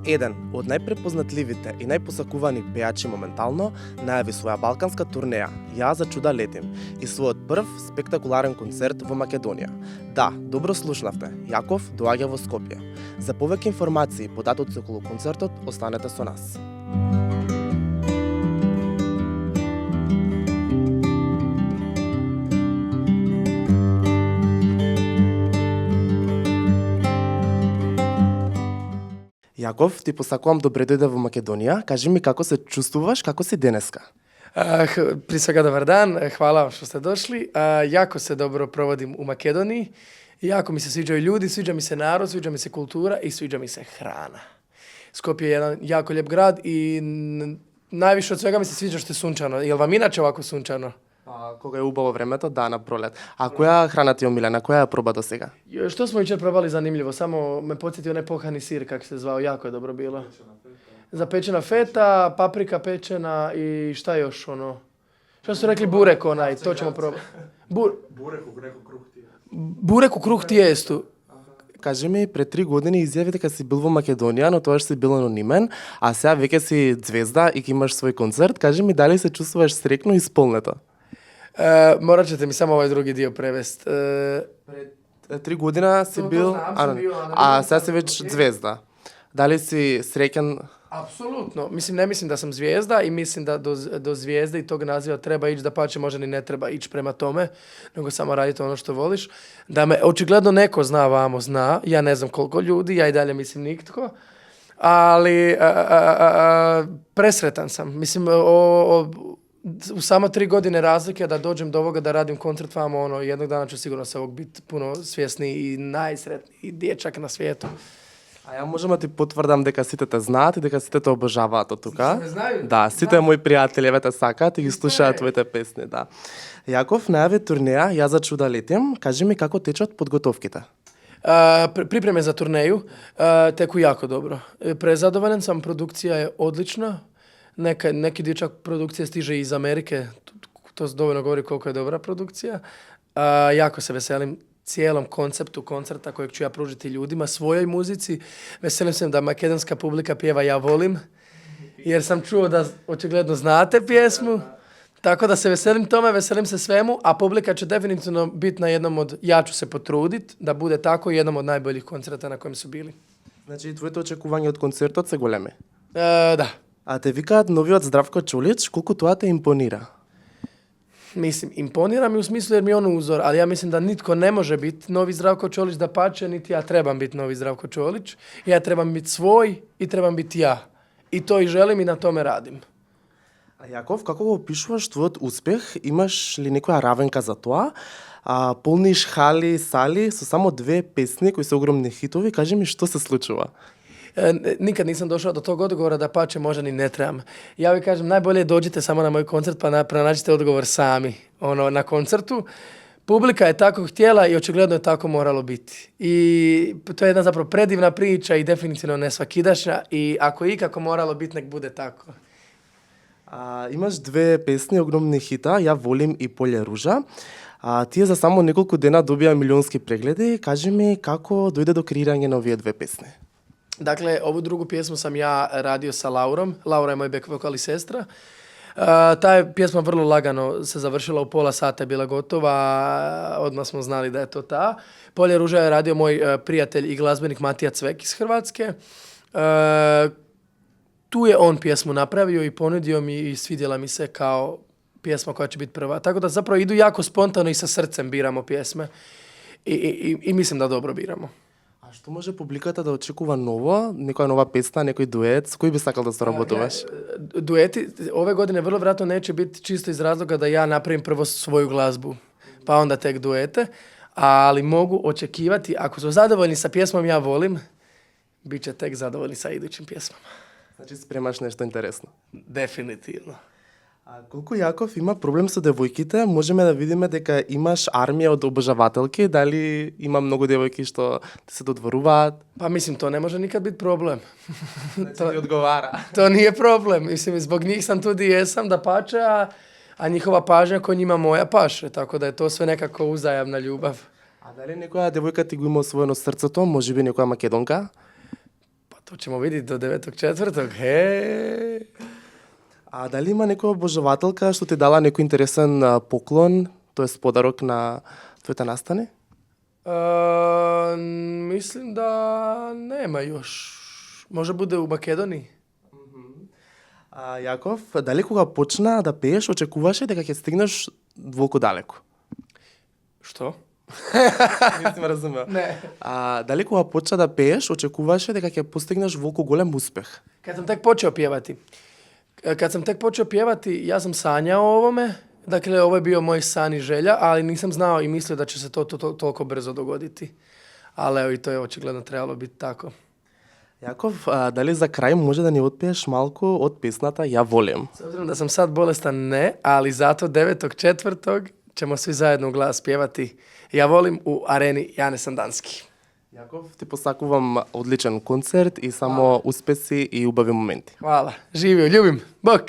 Еден од најпрепознатливите и најпосакувани пејачи моментално најави своја балканска турнеја "Ја за чуда летим" и својот прв спектакуларен концерт во Македонија. Да, добро слушнавте, Јаков доаѓа во Скопје. За повеќе информации по датот околу концертот, останете со нас. Јаков, ти посакувам добре дојде во Македонија. Кажи ми како се чувствуваш, како си денеска? Prije svega dobar dan, hvala vam što ste došli. Jako se dobro provodim u Makedoniji. Jako mi se sviđaju ljudi, sviđa mi se narod, sviđa mi se kultura i sviđa mi se hrana. Skopje je jedan jako lijep grad i najviše od svega mi se sviđa što je sunčano. Jel vam inače ovako sunčano? Кога е убаво времето, да, на пролет. А која храна ти е омилена? Која ја проба до сега? Što smo jučer probali zanimljivo, samo me podsjetio onaj pohani sir, kako se zvao, jako je dobro bilo. Zapečena feta, paprika pečena i šta još ono? Šta su rekli, burek onaj, to ćemo probati. Burek u kruh tijestu. Кажи ми, пред 3 години изјави дека си бил во Македонија, но тогаш си бил анонимен, а сега веќе си звезда и ќе имаш свој концерт. Кажи ми, дали се чувствуваш среќно и исполнето? Morat ćete mi samo ovaj drugi dio prevest. Пред 3 година си бил аноним, а сега си веќе звезда. Дали си среќен? Apsolutno. Ne mislim da sam zvijezda i mislim da do zvijezde i tog naziva treba ići, dapače možda ni ne treba ići prema tome, nego samo raditi ono što voliš. Da me očigledno neko zna vamo, zna. Ja ne znam koliko ljudi, ja i dalje mislim nitko. Ali presretan sam. Mislim, u samo 3 godine razlike da dođem do ovoga da radim koncert vamo, jednog dana ću sigurno se ovog biti puno svjesniji i najsretniji dječak na svijetu. А ја можам да ти потврдам дека сите те знаат и дека сите те обожаваат од тука. Сите ме знаат? Да, сите мои пријатели ве те сакаат и ги слушаат твоите песни, да. Јаков, најави турнеја "Ја за чуда летим". Кажи ми како течат подготовките? Pripreme za turneju teku jako dobro. Prezadovoljan sam, produkcija je odlična. Neki dio čak produkcije stiže iz Amerike, to dovoljno govori koliko je dobra produkcija. Jako se veselim cijelom konceptu koncerta kojeg ću ja pružiti ljudima, svojoj muzici. Veselim se da makedonska publika pjeva "Ja volim", jer sam čuo da očigledno znate pjesmu. Tako da se veselim tome, veselim se svemu, a publika će definitivno biti na jednom od, ja ću se potruditi da bude tako, jednom od najboljih koncerta na kojem su bili. Значи, твоите очекувања од концертот се големи. Da. А те викаат новиот Здравко Чолич, колку тоа те импонира? Mislim, imponira mi u smislu jer mi je on uzor, ali ja mislim da nitko ne može biti novi Zdravko Čolić, dapače, niti ja trebam biti novi Zdravko Čolić. Ja trebam biti svoj i trebam biti ja. I to i želim i na tome radim. А Јаков, како го опишуваш твојот успех? Имаш ли некоја равенка за тоа? Полниш хали, сали со само 2 песни кои се огромни хитови. Кажи ми што се случува? Nikad nisam došao do tog odgovora, dapače, možda ni ne trebam. Ja vi kažem, najbolje dođite samo na moj koncert pa pronađite odgovor sami na koncertu. Publika je tako htjela i očigledno je tako moralo biti. I to je jedna zapravo predivna priča i definitivno nesvakidašnja i ako je ikako moralo biti, nek bude tako. Имаш 2 песни, огромни хита, "Ја волим" и "Поле ружа". Тие за само неколку дена добија милионски прегледи. Кажи ми како дојде до креирање на овие 2 песни? Dakle, ovu drugu pjesmu sam ja radio sa Laurom. Laura je moj back vokal i sestra. Ta je pjesma vrlo lagano se završila, u pola sata je bila gotova, odmah smo znali da je to ta. "Polje ruža" je radio moj prijatelj i glazbenik Matija Cvek iz Hrvatske. Tu je on pjesmu napravio i ponudio mi i svidjela mi se kao pjesma koja će biti prva. Tako da zapravo idu jako spontano i sa srcem biramo pjesme i mislim da dobro biramo. A што може публиката да очекува ново? Некоја нова песна, некој дует? С кој би сакал да соработуваш? Dueti ove godine vrlo vjerojatno neće biti čisto iz razloga da ja napravim prvo svoju glazbu, pa onda tek duete, ali mogu očekivati, ako su zadovoljni sa pjesmom "Ja volim", bit će tek zadovoljni sa idućim pjesmama. Значи спремаш нешто интересно. Definitivno. Колку Јаков има проблем со девојките, можеме да видиме дека имаш армија од обожавателки, дали има многу девојки што ти се додворуваат? Pa mislim, to ne može nikad biti problem. To ti odgovara. To nije problem. Mislim, zbog njih sam tu di jesam, dapače, a njihova pažnja ko njima moja paše, tako da je to sve nekako uzajamna ljubav. A дали некоја девојка ти го има освоено срцето, можеби некоја македонка? Pa To ćemo vidjeti do 9.4. Hej! A dали има некоја обожавателка што ти дала некој интересен поклон, тоест подарок на твоите настани? Mislim da nema još. Može bude u Makedoniji. Јаков, дали кога почна да пееш, очекуваше дека ќе стигнеш волку далеко? Što? Не си ме разумео. Ne. Дали кога почна да пееш, очекуваше дека ќе постигнеш волку голем успех? Kad sam tek počeo pjevati. Ja sam sanjao o ovome. Dakle, ovo je bio moj san i želja, ali nisam znao i mislio da će se to toliko brzo dogoditi. Ali evo i to je očigledno trebalo biti tako. Јаков, дали за крај може да ни отпееш малку од песната Ја волим? S obzirom da sam sad bolestan, ne, ali zato 9.4. ćemo svi zajedno u glas pjevati Ja volim u areni Jane Sandanski. Јаков, ти посакувам одличен концерт и само успеси и убави моменти. Hvala. Živio, ljubim. Bok!